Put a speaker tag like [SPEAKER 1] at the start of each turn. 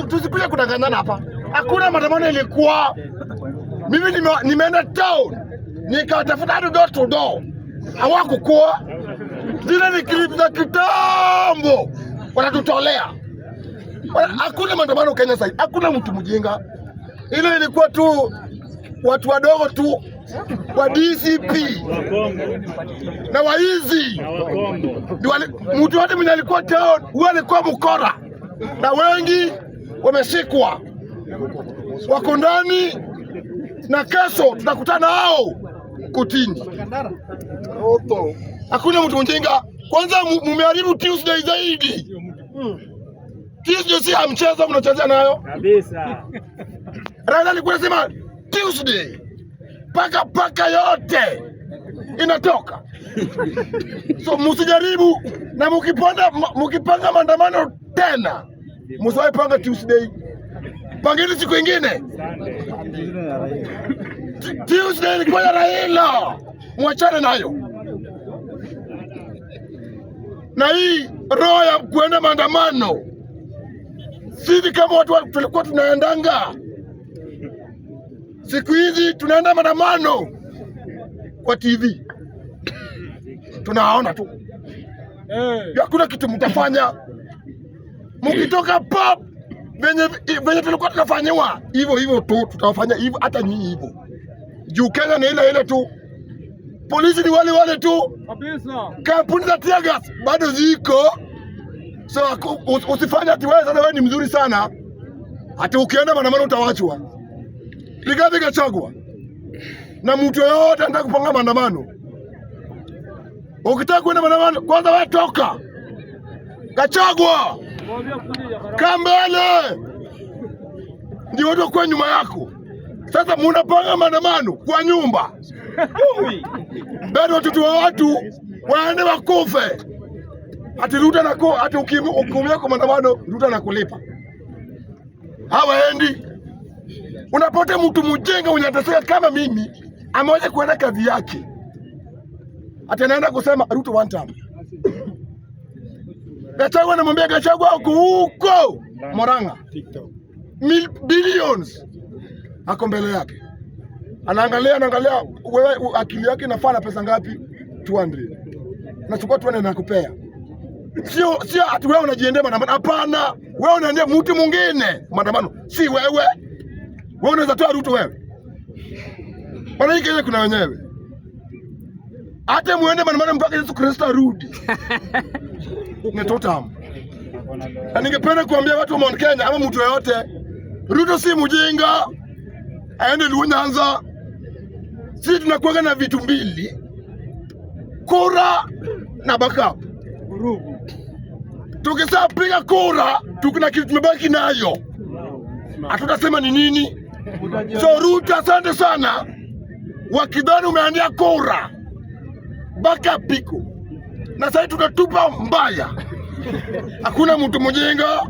[SPEAKER 1] Tusikuja kudanganyana hapa, hakuna maandamano ilikuwa. Mimi nimeenda town nikatafuta hadi door to door, hawakukuwa. Zile ni clip za kitambo wanatutolea. Hakuna maandamano Kenya sasa, hakuna mtu mjinga. Ile ilikuwa tu watu wadogo tu wa DCP na waizi. Ndio mtu wote mwenye alikuwa town huyo alikuwa mkora, na wengi wameshikwa, wako ndani, na kesho tutakutana nao kotini. Hakuna mtu mjinga. Kwanza mumeharibu Tuesday zaidi. Tuesday si ya mchezo mnachezea nayo.
[SPEAKER 2] Kabisa.
[SPEAKER 1] Raila alikuwa anasema Tuesday paka paka yote inatoka. So msijaribu, na mukipanga maandamano tena, msiwahi panga Tuesday, pangeni siku ingine. Tuesday ilikuwa ya Raila, mwachane nayo. Na hii roho ya kuenda maandamano, sisi kama watu tulikuwa tunaendanga, siku hizi tunaenda maandamano kwa TV, tunaona tu, hakuna kitu mtafanya. Mkitoka pap venye venye tulikuwa tunafanyiwa hivyo hivyo tu, tutawafanya hivyo hata nyinyi hivyo. Juu Kenya ni ile ile tu, polisi ni wale wale tu,
[SPEAKER 2] Kabisa.
[SPEAKER 1] Kampuni za tear gas bado ziko. So usifanye ati wewe sasa wewe ni mzuri sana, ati ukienda maandamano utawachwa. Rigathi Gachagua na mtu yoyote anataka kupanga maandamano, ukitaka kwenda maandamano kwanza wewe toka. Gachagua, kaa mbele, ndio watu kwa nyuma yako. Sasa munapanga maandamano kwa nyumba, bado watoto wa watu waende wakufe. Ati Ruto na ati ukiumia kwa maandamano Ruto anakulipa. Hawaendi. Unapata mtu mjinga mwenye anateseka kama mimi, amewacha kuenda kazi yake, ati anaenda kusema Ruto one time. Gachagua, anamwambia Gachagua huko huko Murang'a, billions ako mbele yake, anaangalia anaangalia, wewe akili yake inafaa na pesa ngapi? 200. Nachukua 200 nakupea. Sio ati wewe unajiendea maandamano. Hapana, wewe unaendea mtu mwingine maandamano, si wewe. Wewe unaweza toa Ruto wewe? Bwana, hii Kenya kuna wenyewe. Hata muende maandamano mpaka Yesu Kristo arudi, ni totam. Na ningependa kuambia watu wa Mount Kenya ama mtu yoyote, Ruto si mjinga, aende Luo Nyanza. Sisi tunakuwaga na vitu mbili, kura na backup. Tukishapiga kura, tukuna kitu tumebaki nayo, hatutasema ni nini. So Ruto, asante sana. Wakidhani umeandia kura, backup iko na sasa tunatupa mbaya. Hakuna mtu mjinga.